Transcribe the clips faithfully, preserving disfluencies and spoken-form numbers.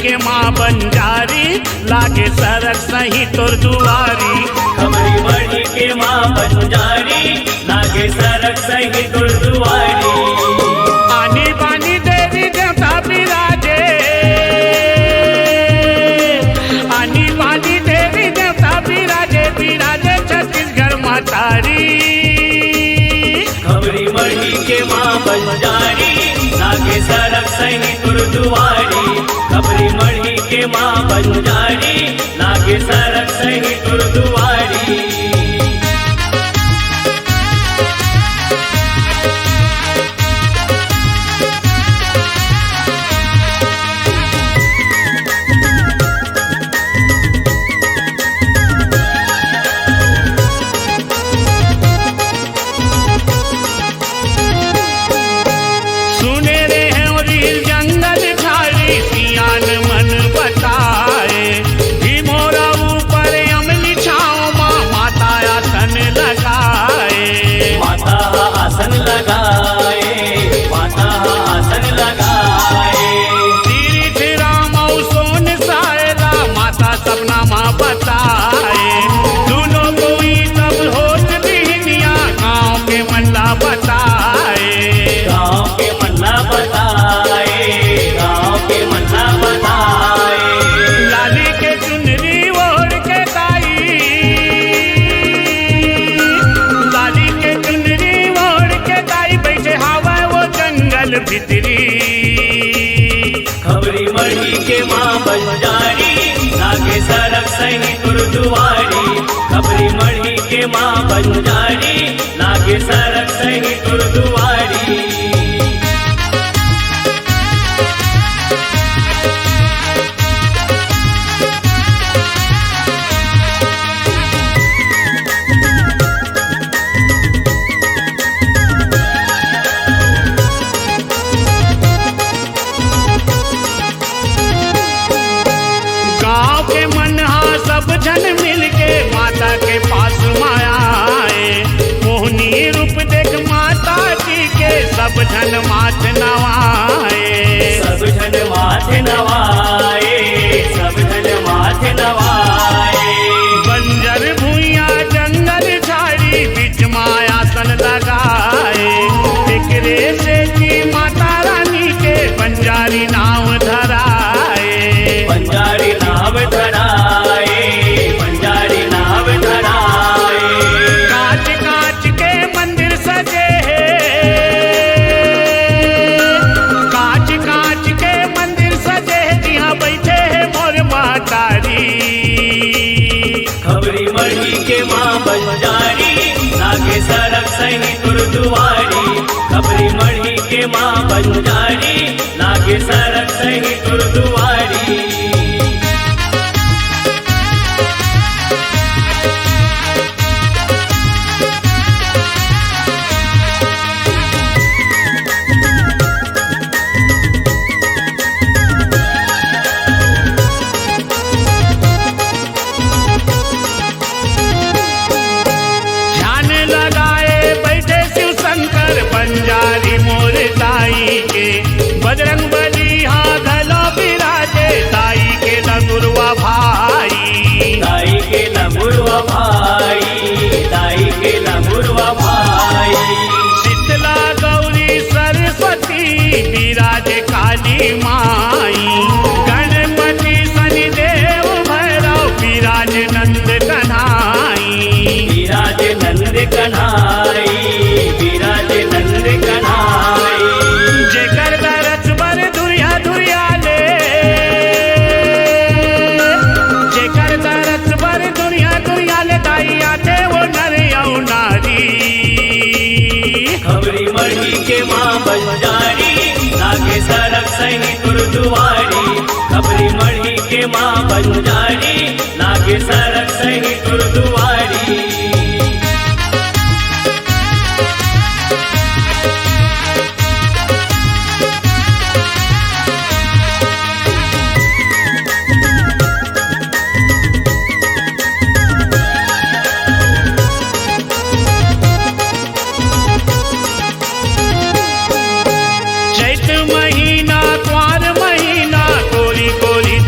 के माँ बंजारी, लागे सरक सही तोर दुआरी। खबरी मढ़ी के माँ बंजारी, लागे सरक सही तोर दुआरी। आनी बानी देवी देवता बिराजे, आनी बानी देवी देवता बिराजे, बिराजे छत्तीसगढ़ महतारी। खबरी मढ़ी के माँ बंजारी, लागे सरक सही तोर दुआरी। खबरी मढ़ी के माँ बंजारी, लागे सरक सही तोर दुआरी। सुने रेहेंव रील जंगल झाड़ी, सियान मन बताए। भीमोरा ऊपर अमली छाँव मा, माता आसन लगाए। माता आसन लगाए, माता आसन लगाए। तीरथ राम अउ सोन सायला, माता सपना मा बताए। दुनो कोई तब होत बिहनिया, गाँव के मन ला बताए। गाँव के मन ला बताए, गाँव के मन ला बताए। लाली के चुनरी ओढ़ के दाई, लाली के चुनरी ओढ़ के दाई, बइठे हावय वो जंगल भीतरी। खबरी मढ़ी के माँ बंजारी, लागे सरक सही तोर दुआरी। खबरी मढ़ी के माँ बंजारी, लागे सरक सही तोर दुआरी। गाँव के मन हा सब झन मिलके माता के पास मा आए। मोहनी रूप देख माता जी के सब झन माथ नवाए। सब झन माथ नवाए, सब झन माथ नवाए। बंजर भुइयां जंगल झाड़ी बीच मा आसन लगाए। एकरे सेती माता रानी के बंजारी नाव धराए। बंजारी नाव धराए, बंजारी नाव धराए। कांच कांच के मंदिर सजे हे, कांच कांच के मंदिर सजे हे, जिहां बइठे हे मोर महतारी। खबरी मढ़ी के माँ बंजारी, लागे सरक सही तोर दुआरी। खबरी मढ़ी के माँ बंजारी, लागे सरक सही तोर दुआरी। ध्यान लगाए बइठे शिव शंकर बंजारी मोर दाई के। बजरंग बली हा घलो बिराजे, दाई के लंगुरवा भाई। दाई के लंगुरवा भाई, दाई के लंगुरवा भाई। शीतला गौरी सरस्वती बिराजे काली माई। गणपति शनिदेव भैरव बिराजे नंद कन्हाई। बिराजे नंद कन्हाई, बिराजे नंद कन्हाई। जेकर दरस बर दुरिहा दुरिहा ले, जेकर दरस बर दुरिहा दुरिहा ले दाई आथे वो नर अउ नारी। खबरी मढ़ी के माँ बंजारी, लागे सरक सही तोर दुआरी। खबरी मढ़ी के माँ बंजारी, लागे सरक सही तोर दुआरी। चैत महीना, कुंवार महीना, कोरी कोरी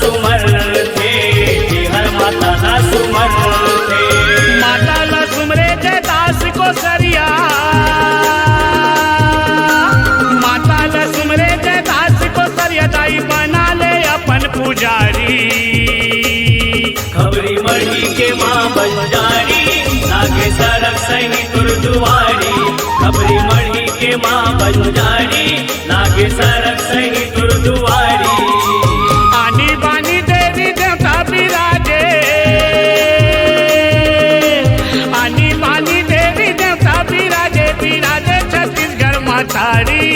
सुमरथे, हर माता ला सुमरथे। माता ला सुमरे जयदास कोसरिया, माता ला सुमरे जयदास कोसरिया, दाई बना ले अपन पुजारी। खबरी मढ़ी के माँ बंजारी, लागे सरग सही तोर दुआरी। खबरी मढ़ी के माँ बंजारी, लागे सरग सही तोर दुआरी। आनी बानी देवी देवता बिराजे, आनी बानी देवी देवता बिराजे, बिराजे छत्तीसगढ़ महतारी।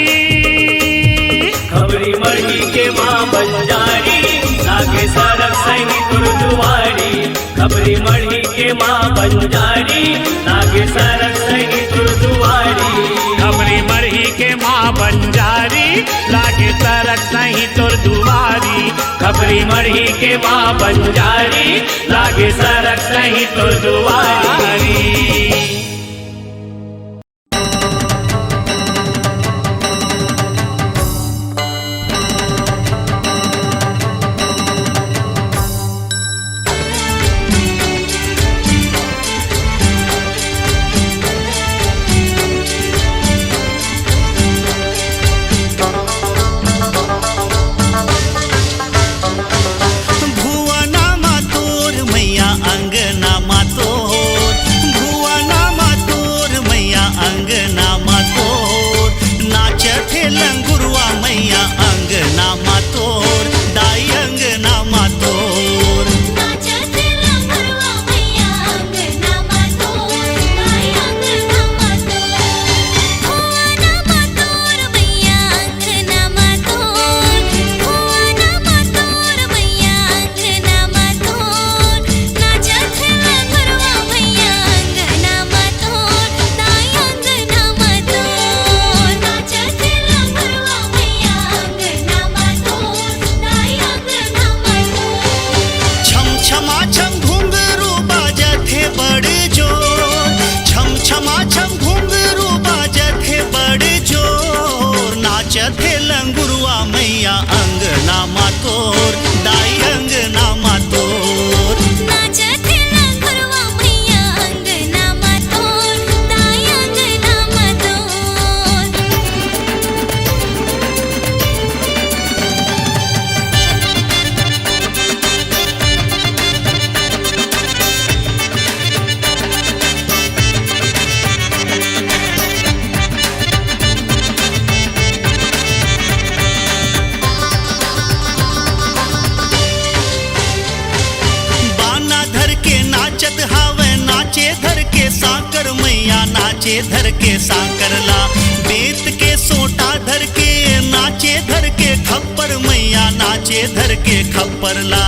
खबरी मढ़ी के माँ बंजारी, लागे सरग सही तोर दुआरी। खबरी मढ़ी के माँ बंजारी, लागे सरग सही तोर दुआरी। खबरी मढ़ी के माँ बंजारी, लागे सरग सही तोर दुआरी। खबरी मढ़ी के माँ बंजारी, लागे सरग सही तोर दुआरी। भुवना मा तोर मैया, अंगना मा तोर, भुवना मा तोर मैया, अंगना मा तोर, नाचथे लंगुरवा मैया, अंगना मा तोर, दाई अंगना मा तोर। नाचथे लंगुरवा मैया, अंगना मा तोर, दाई अंगना मा तोर। भुवना मा तोर मैया, अंगना मा तोर, भुवना मा तोर मैया, अंगना मा तोर, नाचथे लंगुरवा मैया, अंगना मा तोर, दाई अंगना मा तोर, नाचथे लंगुरवा मैया, अंगना मा तोर, दाई अंगना मा तोर। छम छमा छम घुंघरू बाजथे बड़ जोर, छम छमा छम घुंघरू बाजथे बड़ जोर, नाचथे लंगुरवा मैया, अंगना मा तोर, दाई अंगना मा तोर। नाचथे लंगुरवा मैया, अंगना मा तोर, दाई अंगना मा तोर। बाना धर के नाचत हावय, नाचे धर के सांकर मैया, नाचे धर के सांकर ला। बेंत के सोटा धर के नाचे धर के खप्पर मैया, नाचे धर के खप्पर ला।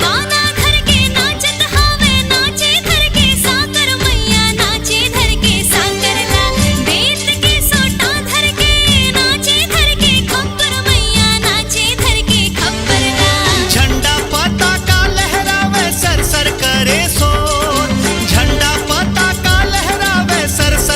गाना धर के नाचत हावय, नाचे धर के सांकर मैया, नाचे धर के सांकर ला। बेंत के सोटा धर के नाचे धर के खप्पर मैया, नाचे धर के खप्पर ला। झंडा पताका लहरावे सर सर करे शोर, झंडा पताका लहरावे सर सर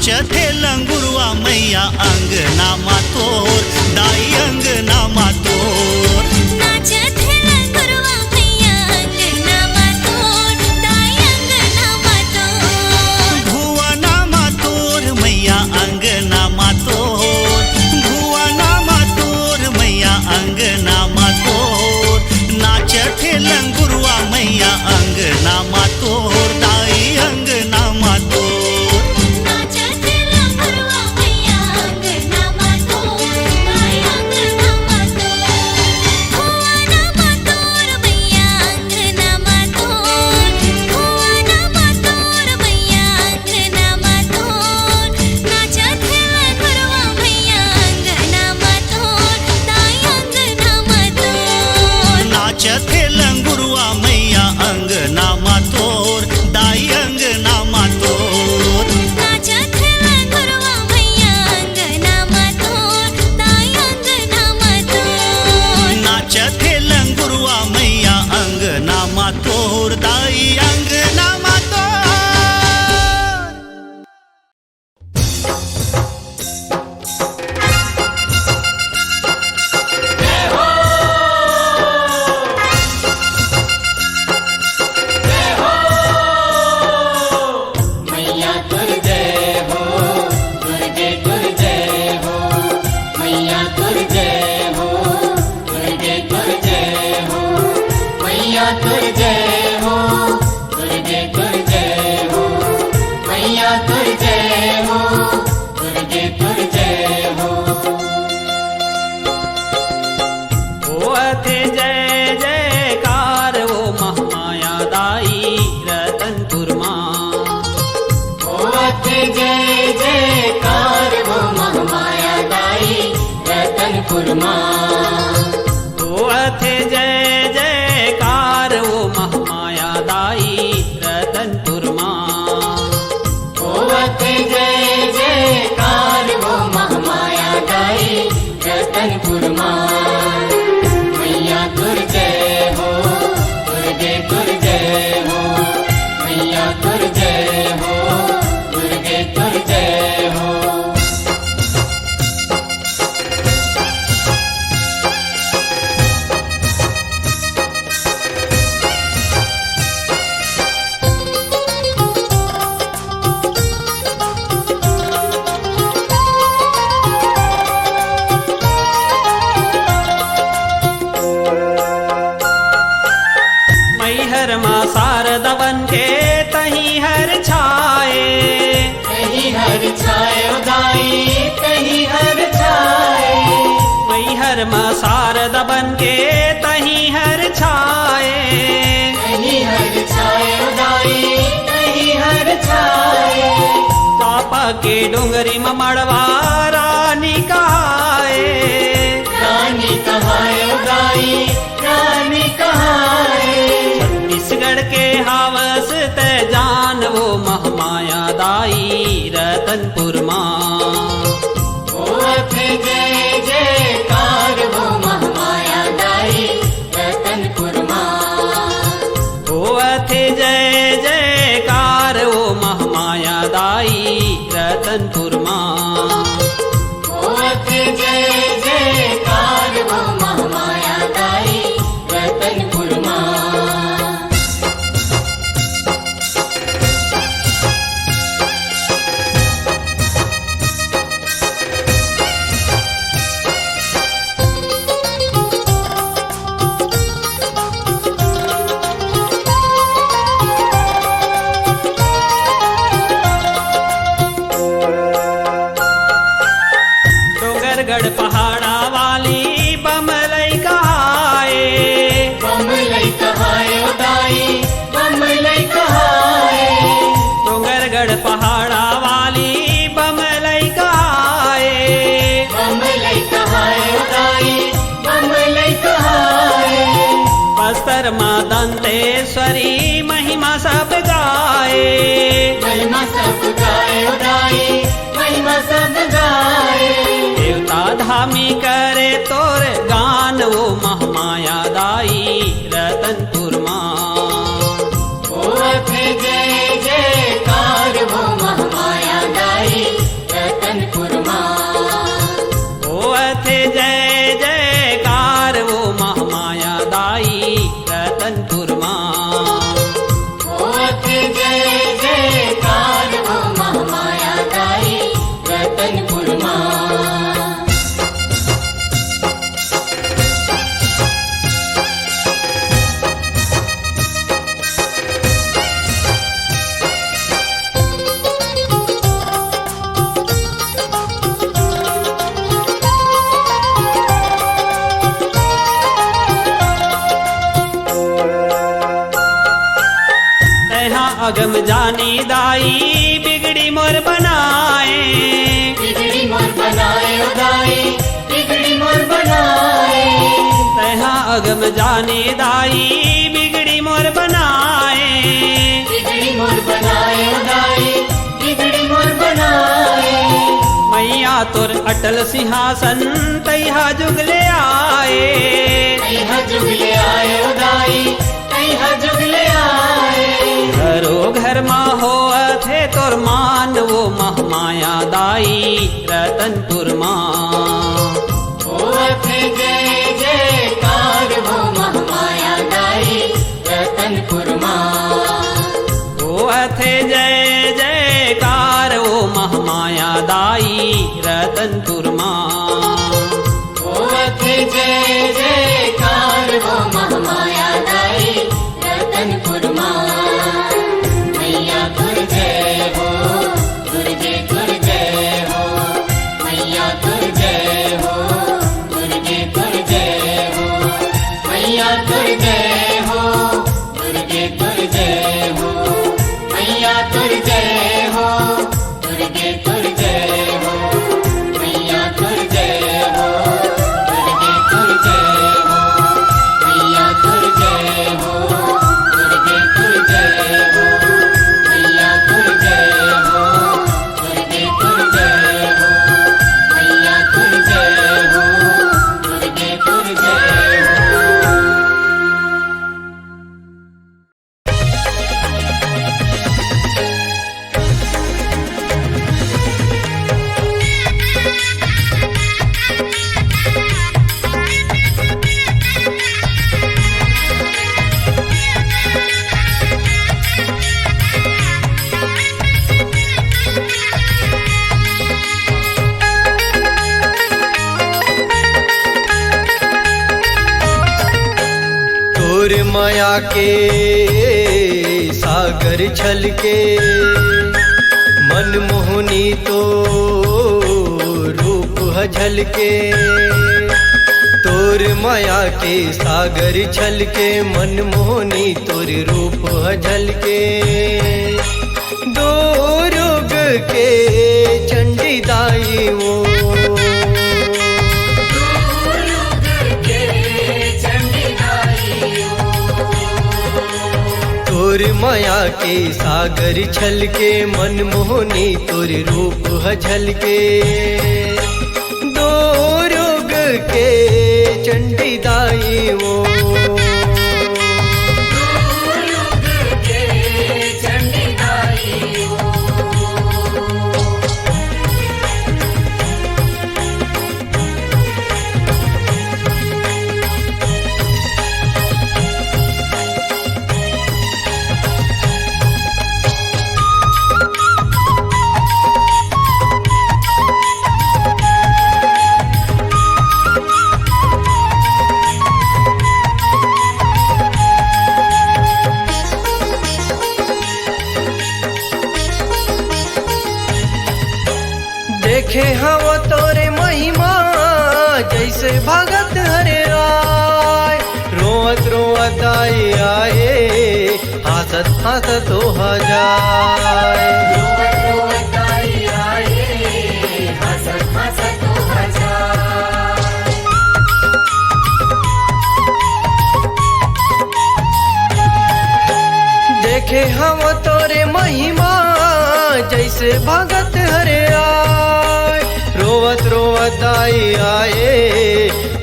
नाचथे लंगुरवा मैया अंगना मा तोर, दाई अंगना मा तोर। नाचथे लंगुरवा मैया अंगना मा तोर, दाई अंगना मा तोर। भुवना मा तोर मैया अंगना मा तोर, भुवना मा तोर मैया अंगना मा तोर। नाचथे लंगुरवा मैया अंगना मा तोर, दाई अंगना मा तोर। नाचथे लंगुरवा मैया अंगना मा तोर, दाई अंगना मा तोर। भुवना मा तोर मैया अंगना मा तोर, भुवना मा तोर मैया अंगना मा तोर। नाचथे लंगुरवा मैया अंगना मा तोर, दाई अंगना मा तोर। नाचथे लंगुरवा मैया अंगना मा तोर, दाई अंगना मा तोर। नाचथे लंगुरवा मैया अंगना मा तोर, दाई अंगना मा तोर। नाचथे लंगुरवा मैया अंगना मा तोर, दाई अंगना मा तोर। होवथे जय जयकार वो महमाया दाई रतनपुर मा। होवथे जय जयकार वो महमाया दाई रतनपुर मा। होवथे जय जयकार वो महमाया दाई रतनपुर मा। होवथे जय जयकार वो महमाया दाई रतनपुर मा। मैया तोर जय हो, दुर्गे तोर जय हो, मैया तोर जय हो, दुर्गे तोर जय हो। मैहर मा शारदा बन के तहीं हर छाए। तहीं हर छाए ओ दाई, तहीं हर छाए। मैहर मा शारदा बन के तहीं हर छाए। तहीं हर छाए ओ दाई, तहीं हर छाए। चांपा के डोंगरी मा मड़वा रानी कहाए। रानी कहाए ओ दाई, रानी कहाए। छत्तीसगढ़ के हावस तैं जान वो महमाया दाई रतनपुर मा। होवथे जय जयकार वो महमाया दाई रतनपुर मा। होवथे जय जयकार वो महमाया दाई रतनपुर मा। होवथे जय जयकार वो महमाया दाई रतनपुर मा। डोंगरगढ़ पहाड़ा वाली बमलई कहाए। बमलई कहाए ओ दाई, बमलई कहाए। डोंगरगढ़ पहाड़ा वाली बमलई कहाए। बमलई कहाए ओ दाई, बमलई कहाए। बस्तर मा दंतेश्वरी महिमा सब गाए। महिमा सब गाए ओ दाई, महिमा सब गाए। देवता धामी करे तोर गान वो महमाया दाई रतनपुर मा। होवथे जय जयकार वो महमाया दाई अगम जानी दाई बिगड़ी मोर बनाए। बिगड़ी मोर बनाए ओ दाई, बिगड़ी मोर बनाए। तैहा अगम जानी दाई बिगड़ी मोर बनाए। बिगड़ी मोर बनाए ओ दाई, बिगड़ी मोर बनाए। मैया तोर अटल सिंहासन तैहा जुग ले आए। तैहा जुग ले आए ओ दाई, तैहा जुग ले आए। घरो घर मा होवत हे तोर मान, वो महमाया दाई रतनपुर मा। होवत हे जय जयकार वो महमाया दाई रतनपुर मा। होवत हे जय जयकार वो महमाया दाई रतनपुर मा। होवत हे जय जयकार वो महमाया दाई रतनपुर मा। मैया तोर जय हो, दुर्गे तोर जय हो। मैया तोर जय हो, दुर्गे तोर जय हो। मैया तोर जय हो, दुर्गे तोर जय हो। मैया तोर जय हो, दुर्गे तोर जय हो। मैया तोर जय हो, दुर्गे तोर जय हो। मैया तोर जय हो, दुर्गे तोर जय हो। मैया तोर जय हो, दुर्गे तोर जय हो। मैया तोर जय हो, दुर्गे तोर जय हो। तोर मया के सागर छलके, मनमोहनी तो रूप ह झलके। तोर मया के सागर छलके, मनमोहनी तोर रूप ह झलके। दो रुग के चंडी दाई वो। दो रुग के चंडी दाई वो। तोर मया के सागर छलके, मनमोहनी तोर रूप ह झलके। दो रुग के चंडी दाई वो। दो रुग के चंडी दाई वो। देखे हव तोरे महिमा, जैसे भगत हरे राय। रोवत रोवत आई आए, हंसत हंसत ओह जाए। रोवत रोवत आई आए, हंसत हंसत ओह जाए। देखे हव तोरे महिमा, जैसे भगत हरे आए। रोवत रोवत आई आए,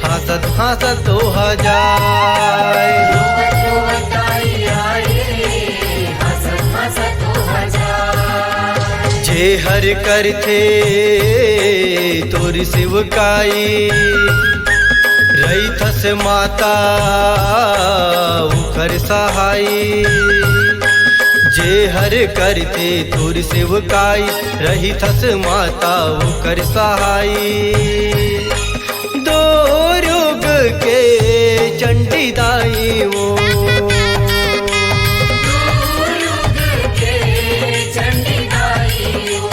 हंसत हंसत ओह जाए। रोवत रोवत आई आए, हंसत हंसत ओह जाए। जे हर करथे तोर सेवकाई, रहिथस माता उखर सहाई। जे हर करथे तोर सेवकाई, रहिथस माता उखर सहाई। दो रुग के चंडी दाई वो। दो रुग के चंडी दाई वो।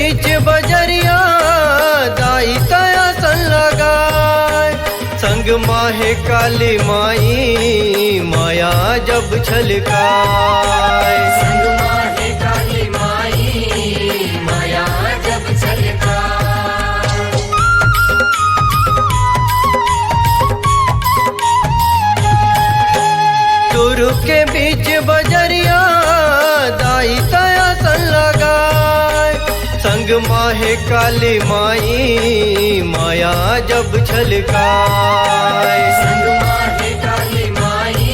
बीच बजरिया दाई तया सन लगाए, संग माहे काली माई माया जब छलकाए। संग माहे काली माई माया जब छलकाए। दुरु के बीच बजरिया दाई तया सन लगाए, संग माहे काली माई माया जब छलकाए। संग माहे काली माई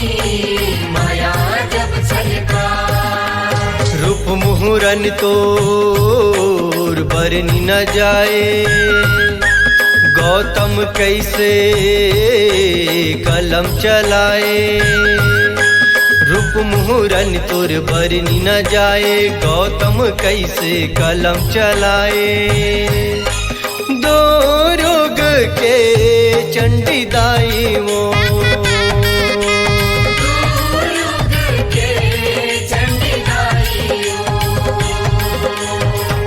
माया जब छलकाए। रूप मुहुरन तोर बरनी न जाए, गौतम कैसे कलम चलाए। रूप मुहुरन तोर बरनी न जाए, गौतम कैसे कलम चलाए। दो रुग के चंडी दाई वो।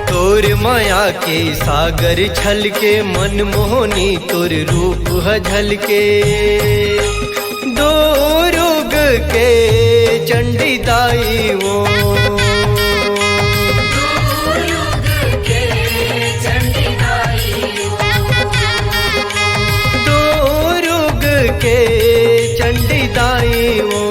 तोर माया के सागर छलके, मनमोहनी तोर रूप ह झलके। दो रुग के चंडी दाई वो। दो रुग के चंडी दाई वो।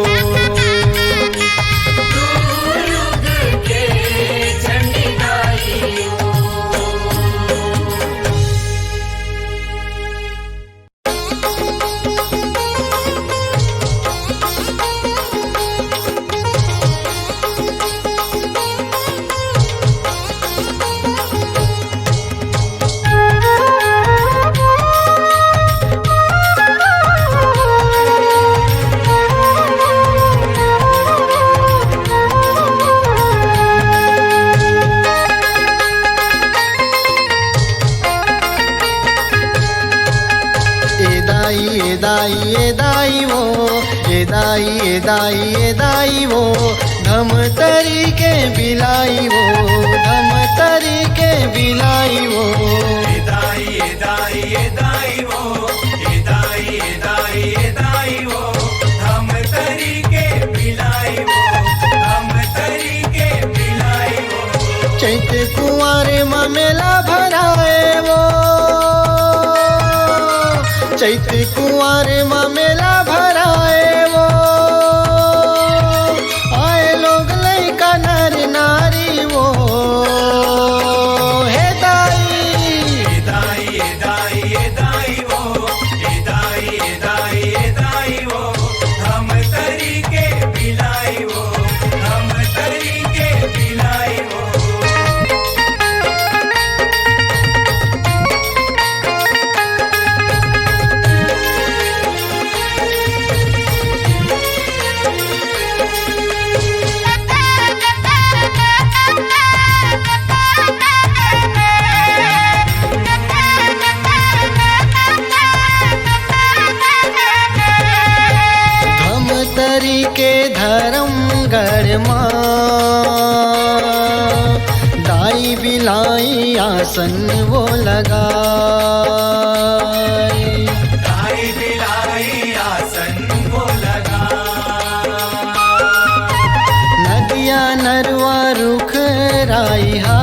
ए दाई, ए दाई, ए दाई वो, ए दाई, ए दाई, ए दाई वो, धमतरी के बिलाई वो, धमतरी के बिलाई वो। ए दाई, ए दाई, ए दाई वो, ए दाई, ए दाई, ए दाई वो, धमतरी के बिलाई वो, धमतरी के बिलाई वो। चैत कुंवारे म मेला भराए वो, चैत कुंवारे म मेला भराए वो, आए लोग लइका नर नारी वो, हे दाई। ए दाई, ए दाई, ए दाई वो, ए दाई, ए दाई, ए दाई वो, धमतरी के बिलाई वो, धमतरी के बिलाई वो। धमतरी के धरमगढ़ मा दाई बिलाई आसन वो लगाई। दाई बिलाई आसन वो लगाई। नदिया नरवा रुख राई हा,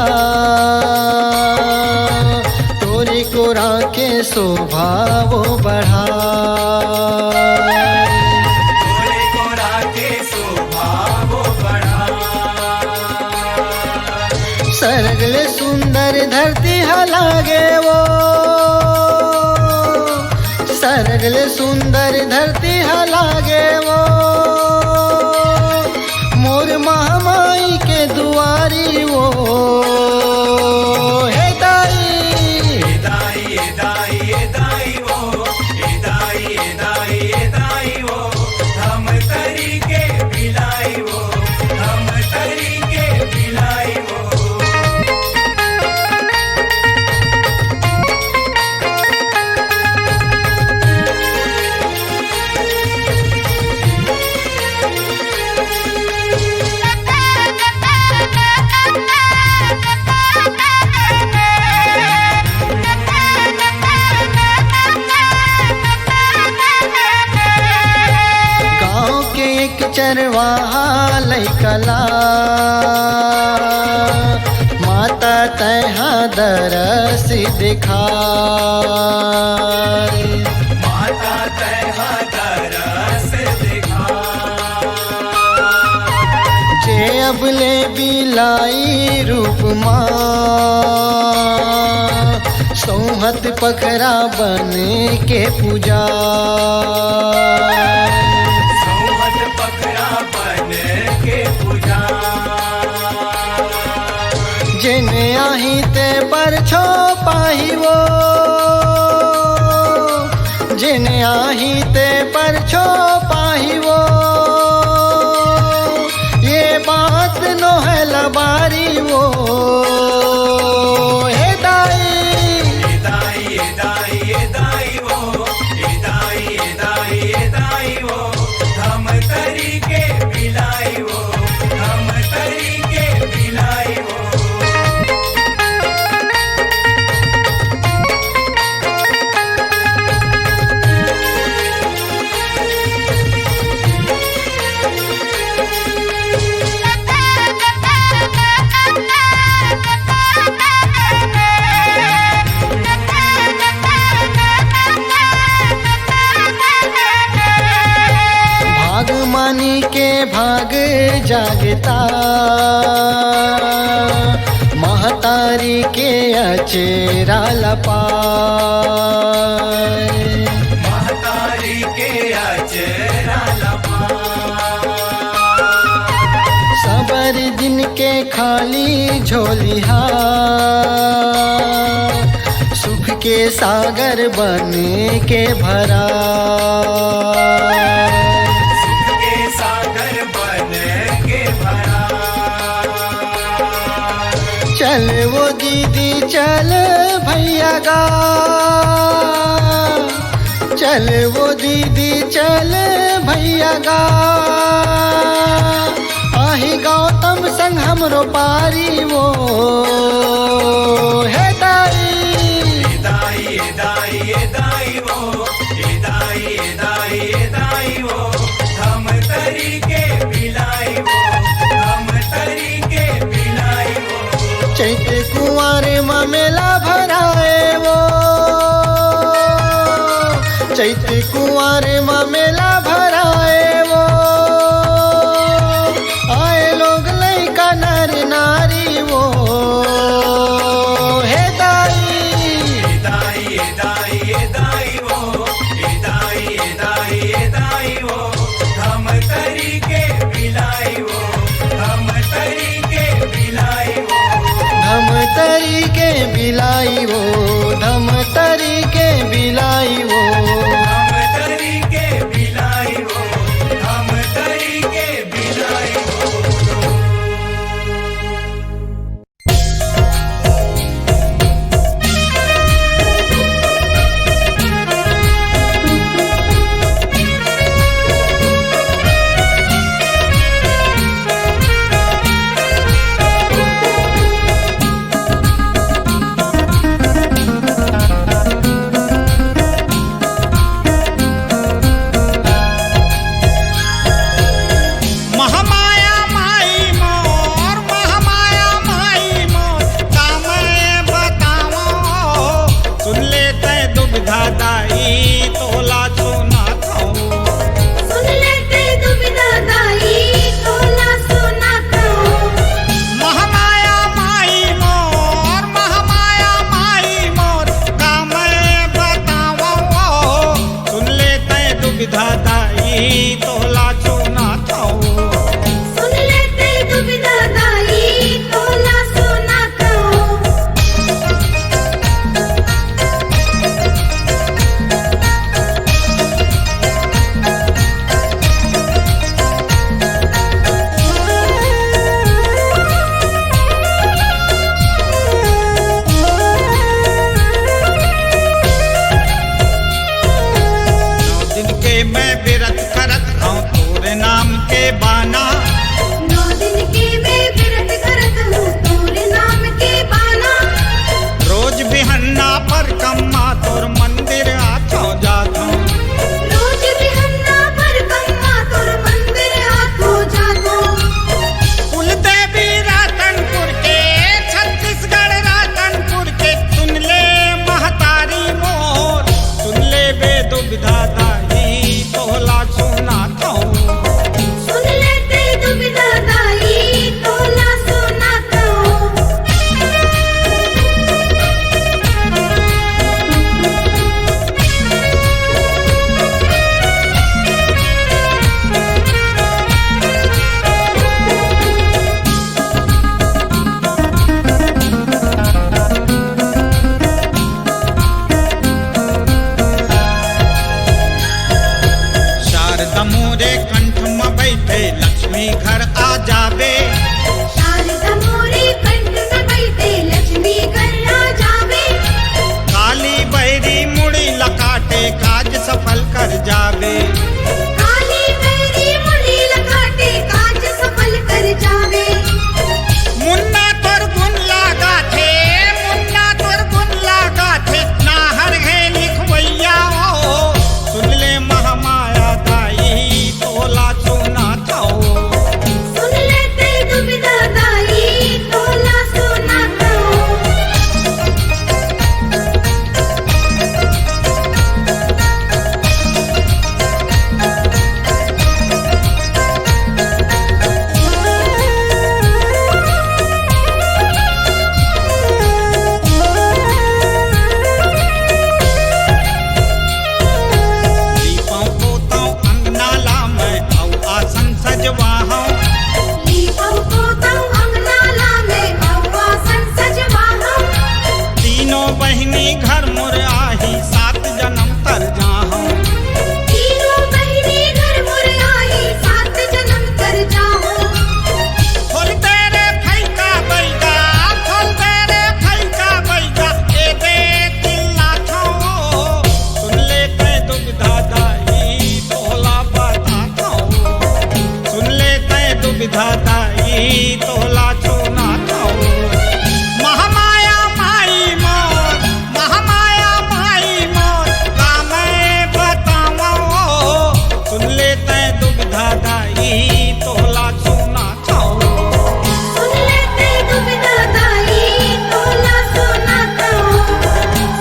तोरे कोरा के शोभा वो बढ़ाई। तोरे कोरा के शोभा वो बढ़ाई। सरग ले सुंदर धरती ह लागे वो, सरग ले सुंदर धरती ह लागे वो, मोर महामाई के दुआरी वो, हे दाई। ए दाई, ए दाई, ए दाई वो, ए दाई, ए दाई, ए दाई वो, धमतरी के बिलाई वो, धमतरी के बिलाई वो। चरवाहा लइका ला, माता तैहा दरस देखा। माता तैहा दरस देखा। जे अब ले बिलाई रूप मा, सौहत पखरा बन के पूजा। सौहत पखरा बन के पूजा। जेन आही ते परछो पाही वो, जेन आही ते परछो पाही वो, ये बात नोहला बारी वो। हे दाई, ए दाई, ए दाई, ए दाई वो, ए दाई, ए दाई, ए दाई वो, धमतरी के बिलाई वो, धमतरी के बिलाई वो। भाग मानी के भाग जागता, महतारी के अचेरा लपा। महतारी के अचेरा लपा। सबर दिन के खाली झोलिहा, सुख के सागर बन के भरा। सुख के सागर बन के भरा। चल वो दीदी चल भैया गा, चल वो दीदी चल भैया गा, आही गौतम संग हमरो पारी वो। हे दाई, ए दाई, ए दाई, ए दाई वो, ए दाई, ए दाई, ए दाई वो, धमतरी के बिलाई वो, धमतरी के बिलाई वो। चैत कुंवारे मा मेला भराए वो, चैत कुंवारे मा मेला भराए वो, आए लोग लइका नर नारी वो। हे दाई, ए दाई, ए दाई, ए दाई वो, ए दाई, ए दाई, ए दाई वो, धमतरी के बिलाई वो, धमतरी के बिलाई वो। धमतरी के बिलाई वो, धमतरी के बिलाई वो। धमतरी दादा, ई तोला सुनाथंव। सुन ले ते दुविधा दाई, तोला सुनाथंव। शारदा मोरे कंठ म बइठे, लक्ष्मी घर आ जाबे। शारदा मोरे कंठ म बइठे, लक्ष्मी घर आ जाबे। काली बैरी मुड़ी ल काटे, काज सफल कर जाबे। काली बैरी मुड़ी ल काटे, काज सफल कर जाबे। मुन्ना तोर गुन लगाथे, मुन्ना तोर गुन लगाथे, नाहर हे लिखवैया ओ। सुन ले महामाया दाई, तोला सुनाथंव। सुन ले ते दुविधा दाई, तोला सुनाथंव। लीपंव पोतंव अंगना ला मैं, अउ आसन सजवाहंव। लीपंव पोतंव अंगना ला मैं, अउ आसन सजवाहंव। तीनों बहिनी घर मोर आही, सात जनम तर जाहंव। तीनों बहिनी घर मोर आही, सात जनम तर जाहंव। खोल दे रे फइका बइगा, खोल दे रे फइका बइगा, ए दे चिल्लाथंव। सुन ले तैं दुविधा दाई, तोला बताथंव। सुन ले तैं दुविधा दाई, तोला सुनाथंव। महामाया माई मोर, महामाया माई मोर, का मैं बतावंव ओ। सुन ले तैं दुविधा दाई, तोला सुनाथंव। सुन ले तैं दुविधा दाई, तोला सुनाथंव।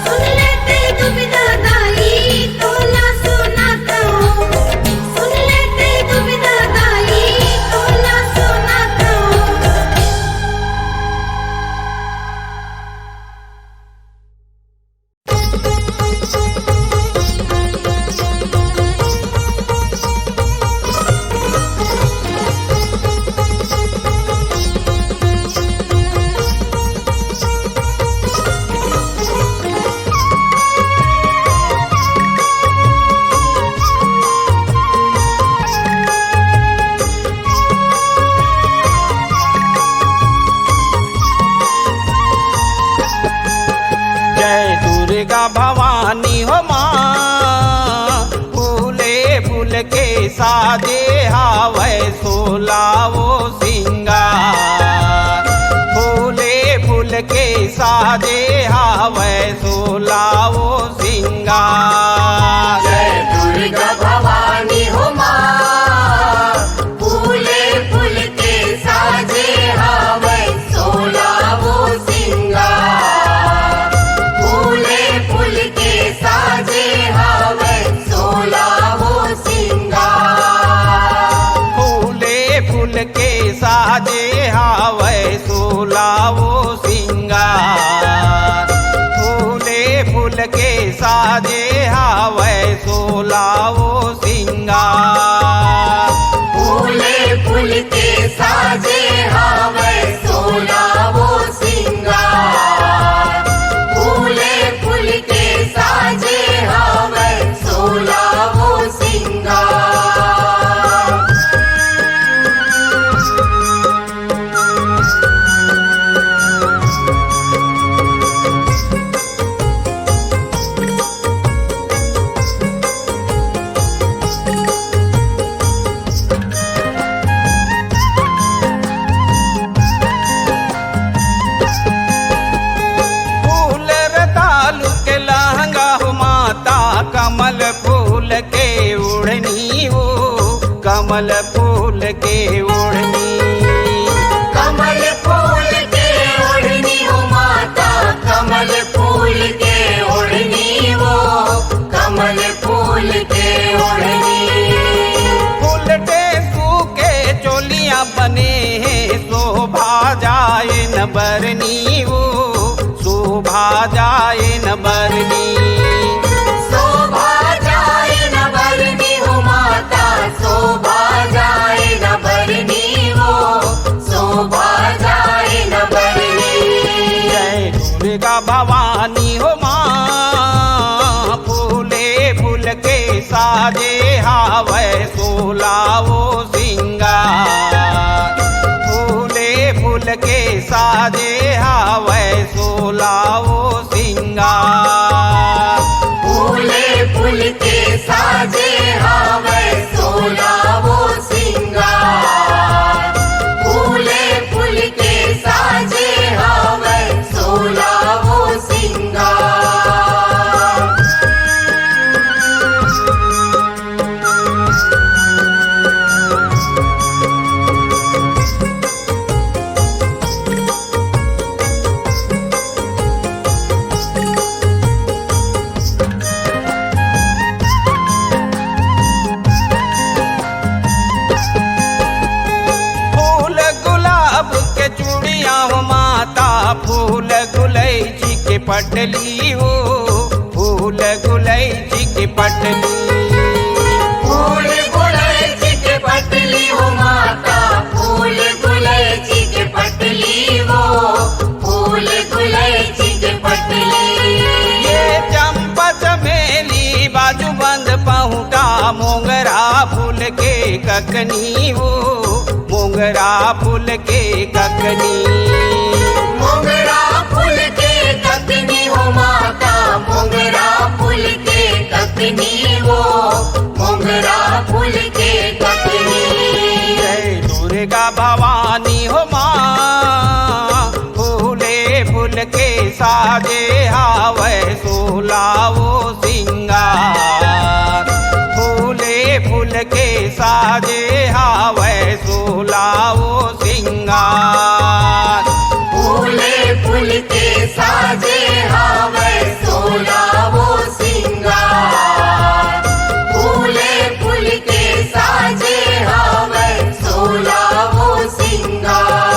सुन ले तैं दुविधा दाई, तोला सुनाथंव। सुन ले तैं दुविधा दाई, तोला सुनाथंव। जय दुर्गा भवानी हो माँ, फूले फूल के साजे हावय सोलावो सिंगार। फूले फूल के साजे हावय सोलावो सिंगार। जय दुर्गा भवानी हो माँ, फूले फूल के साजे हावय सोलावो सिंगार। फूले फूल के साजे हावय सोलावो सिंगार। फूले फूल के साजे हावय सोलावो सिंगार। फूले फूल के साजे हावय सोलावो सिंगार। फूले फूल के साजे हावय सोलावो सिंगार। फूले फूल के साजे हावय सोलावो सिंगार। बरनी वो, शोभा जाए न बरनी। शोभा जाए न बरनी हो माता, शोभा जाए न बरनी वो, शोभा जाए न बरनी। जय दुर्गा भवानी हो माँ, फूले फूल के साजे हावय सोलावो सिंगार। फूले फूल के साजे हावय सोलावो सिंगार। फूले फूल के साजे हावय सोलावो सिंगार। फूले फूल के साजे हावय सोलावो सिंगार। फूल गुलाब के चूड़िया हो माता, फूल गुलैची के पटली हो, फूल गुलैची के पटली। फूल गुलैची के पटली हो माता, फूल गुलैची के पटली हो, फूल गुलैची के पटली। ये चंपा चमेली बाजूबंद पहुटा, मोंगरा फूल के ककनी हो, मोंगरा फूल के ककनी। मोंगरा फूल के ककनी हो माता, मोंगरा फूल के ककनी हो, मोंगरा फूल के ककनी। जय दुर्गा भवानी हो माँ, फूले फूल के साजे हावय सोलावो सिंगार। फूले फूल के साजे हावय सोलावो सिंगार। फूले फूल के साजे हावय सोलावो सिंगार। फूले फूल के साजे हावय सोलावो सिंगार।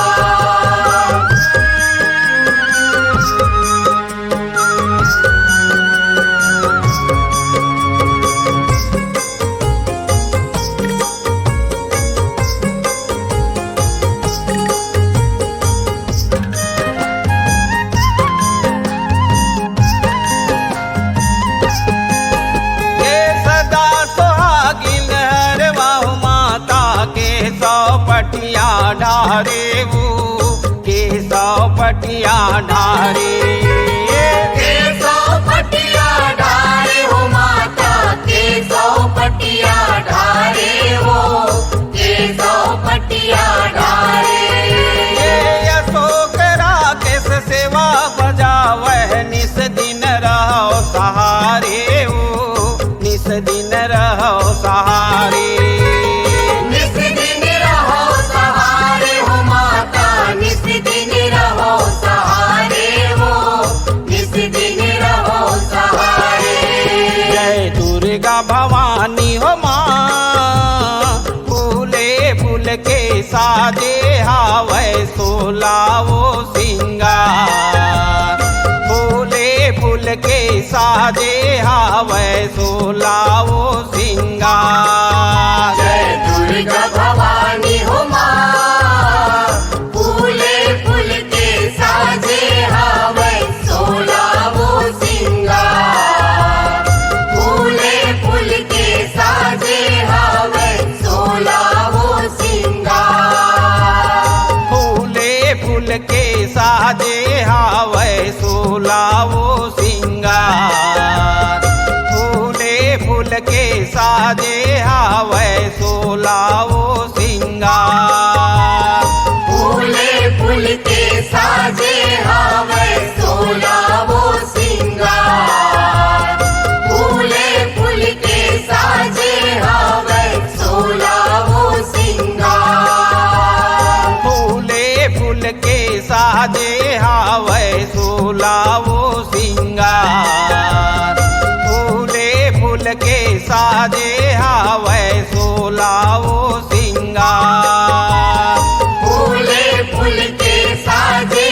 के सदा सुहागिन हरवाहु माता, के सौ पटिया ढारेहु, के सौ पटिया ढारे। के सौ पटिया ढारे हो माता, के सौ पटिया ढारे हो, के सौ पटिया ढारे। ये अशोक राकेश सेवा बजावह, निस दिन रहो सहारे हो, निस दिन रहो सहारे। निस दिन रहो सहारे हो माता, निस दिन रहो सहारे हो, निस दिन रहो सहारे। जय दुर्गा भवानी हो माँ, फूले फूल के साजे हावय सोलावो सिंगार। फूले फूल के साजे हावय सोलावो सिंगार। जय दुर्गा भवानी हो माँ, फूले फूल के साजे हावय सोलावो सिंगार। फूले फूल के साजे हावय सोलावो सिंगार। फूले फूल के साजे हावय सोलावो सिंगार। फूले फूल के साजे हावय सोलावो सिंगार। फूले फूल के साजे हावय सोलावो सिंगार। फूले फूल के साजे हावय सोलावो सिंगार। फूले फूल के साजे हावय सोलावो सिंगार। फूले फूल के साजे हावय सोलावो सिंगार। फूले फूल के साजे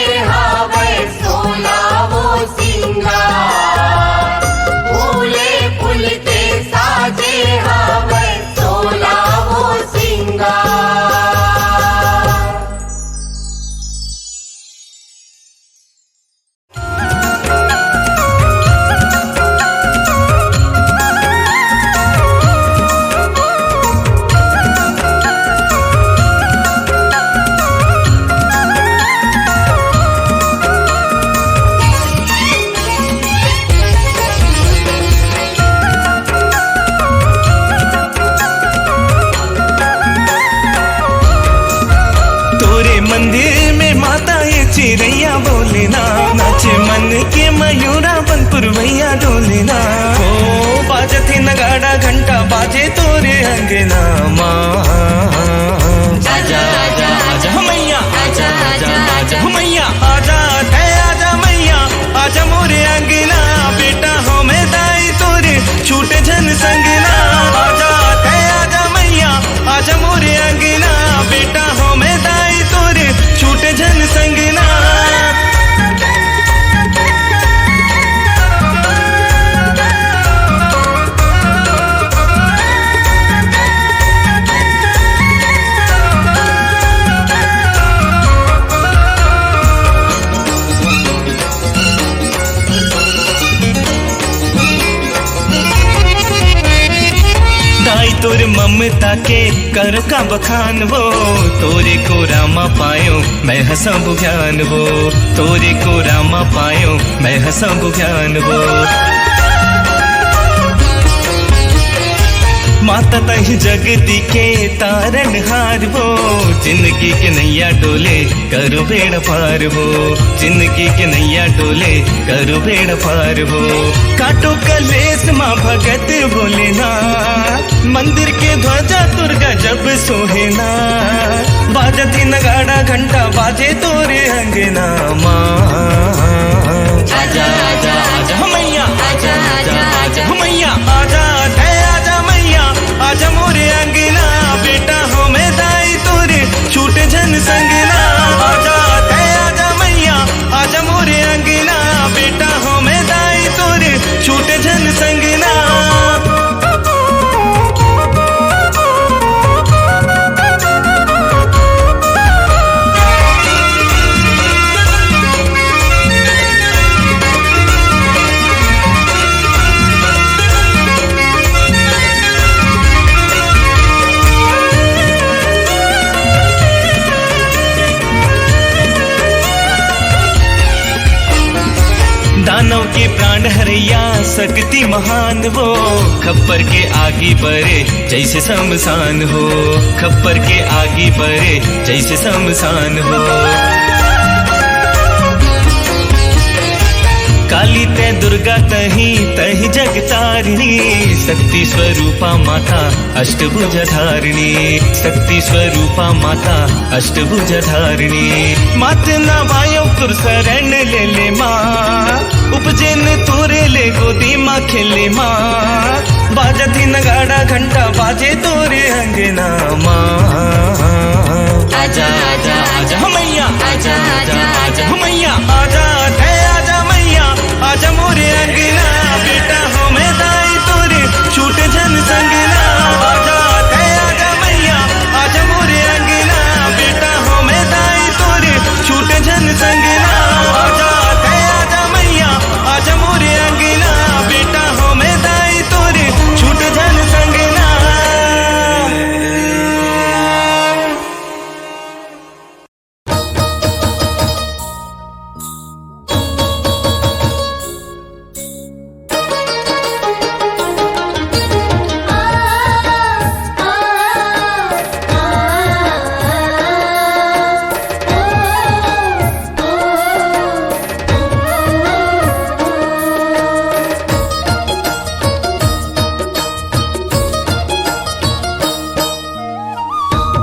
तोर ममता के करो का बखान वो, तोरे कोरा मा पायो मैं ह सबु ज्ञान वो, तोरे कोरा मा पायो मैं ह सबु ज्ञान वो। माता तही जगती के तारन हार वो, जिंदगी के नैया डोले करो बेड़ा पार वो, जिंदगी के नैया डोले करो बेड़ा पार वो। काटो कलेस मा भगत भोलेनाथ, मंदिर के ध्वजा तोर गजब सोहेना, बाजत ही नगाड़ा घंटा बाजे तोरे अंगना मा। आजा, आजा, आजा, हो मैया। आजा, आजा, आजा, हो मैया। आजा, तै आजा मैया, आजा मोरे अंगना, बेटा हो मैं दाई तोरे, छूट झन संगना। आजा, तै आजा मैया, आजा मोरे अंगना, बेटा हो मैं दाई तोरे, छूट झन संगना। दानव के प्राण हरैया शक्ति महान वो, खप्पर के आगी बरे जैसे शमशान हो, खप्पर के आगी बरे जैसे शमशान हो। काली तै दुर्गा तही तही जगतारिणी, शक्ति स्वरूपा माता अष्टभुज धारिणी, शक्ति स्वरूपा माता अष्टभुज धारिणी। मात ना बायो तुर शरण ले ले माँ, उपजेन तोरे ले गोदी मा खेले माँ। बाजत ही नगाड़ा घंटा बाजे तोरे अंगना मा। आजा, आजा, आजा, हो मैया। आजा, आजा, आजा, हो मैया। आजा, तै आजा मैया, आजा मोरे अंगना, बेटा हो मैं दाई तोरे, छूट झन संगना। आजा, तै आजा मैया, आजा मोरे अंगना, बेटा हो मैं दाई तोरे, छूट झन संगना। आजा, तै आजा मैया, आजा मोरे अंगना, बेटा हो मैं दाई तोरे, छूट झन संगना।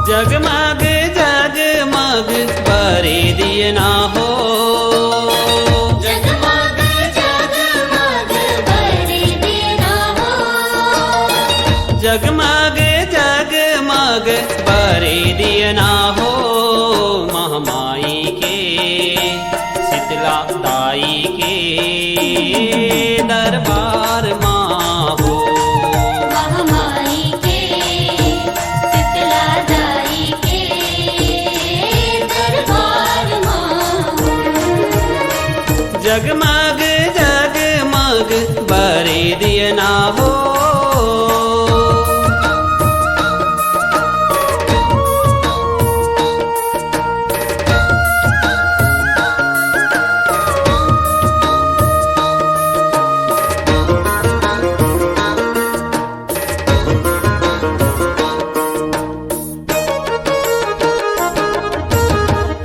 जगमग जगमग बरे दियना हो। जगमग जगमग बरे दियना हो। जगमग जगमग बरे दियना हो। महामाई के शीतला दाई के दरबार मा हो। महामाई के शीतला दाई के दरबार मा हो। जगमग जगमग बरे दियना हो।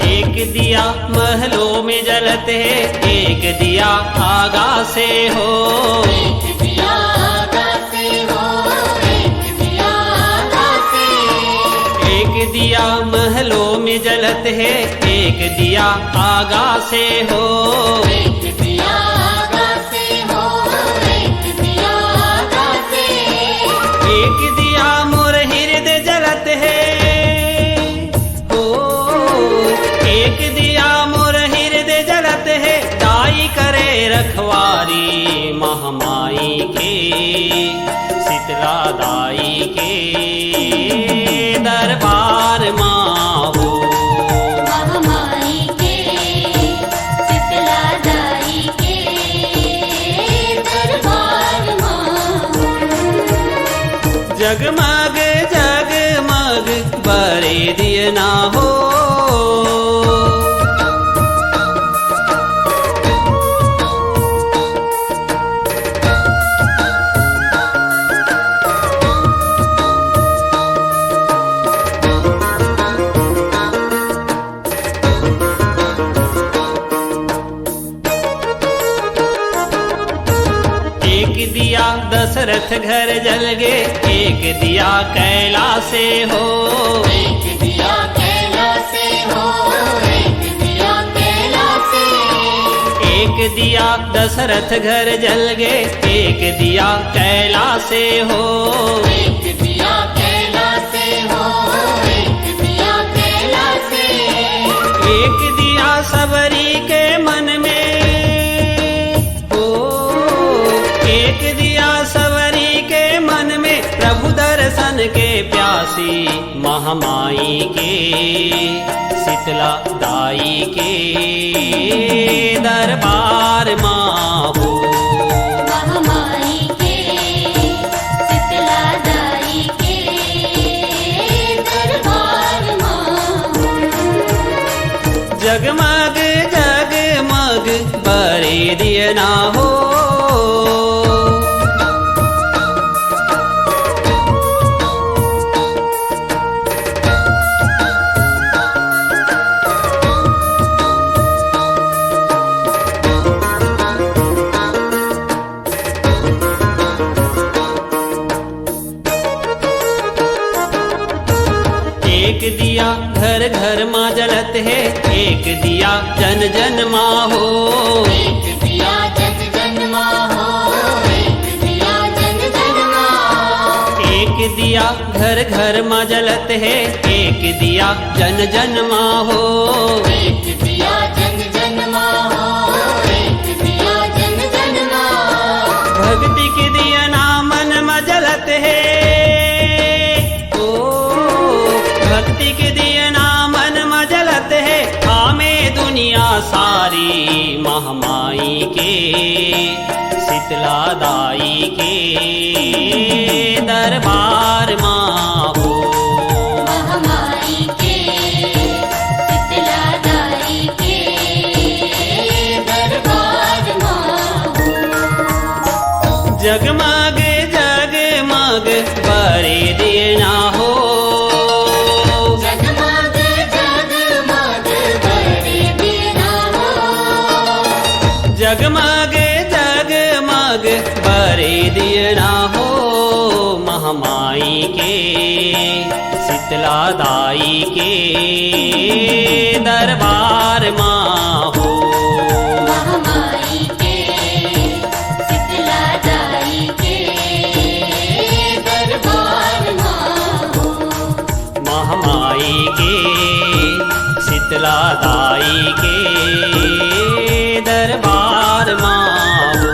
एक दिया महलों में जलत है, एक दिया आगासे हो। एक दिया आगासे हो, एक दिया आगासे। एक दिया महलों में जलत है, एक दिया आगासे हो। एक दिया आगासे हो, एक दिया आगासे। एक दिया मोर हृदय जलत है। ओ, एक दिया मोर हृदय जलत है, दाई करे रखवारी महामाई के, शीतला दाई के दरबार मा हो। महामाई के, शीतला दाई के दरबार मा हो। जगमग जगमग बरे दियना हो। एक दिया दशरथ घर जल गे, एक दिया कैलासे हो। एक दिया कैलासे हो, एक दिया कैलासे। एक दिया दशरथ घर जल गे, एक दिया कैलासे हो। एक दिया कैलासे हो, एक दिया कैलासे। एक दिया सबरी के मन में, ओ, एक दिया सबरी के मन में, प्रभु दर्शन के प्यासी, महामाई के, शीतला दाई के दरबार मा हो। महामाई के, शीतला दाई के दरबार मा हो। जगमग जगमग बरे दियना हो। एक दिया घर घर मा जलत हे, एक दिया जन जन मा हो। एक दिया जन जन मा हो, एक दिया जन जन मा। एक दिया घर घर मा जलत हे, एक दिया जन जन मा हो। एक दिया जन जन मा हो, एक दिया जन जन मा। भक्ति के दिया ना मन मा जलत हे, ओ, भक्ति के दियना मन म जलत हे, आमे दुनिया सारी महामाई के, शीतला दाई के दरबार मा हो। महामाई के, शीतला दाई के दरबार मा हो। जगमग जगमग बरे दियना हो। जगमग जगमग बरे दियना हो। जगमग जगमग बरे दियना हो। महामाई के, शीतला दाई के दरबार मा हो। महामाई के, शीतला दाई के दरबार मा हो। महामाई के, शीतला दाई के दरबार मा हो।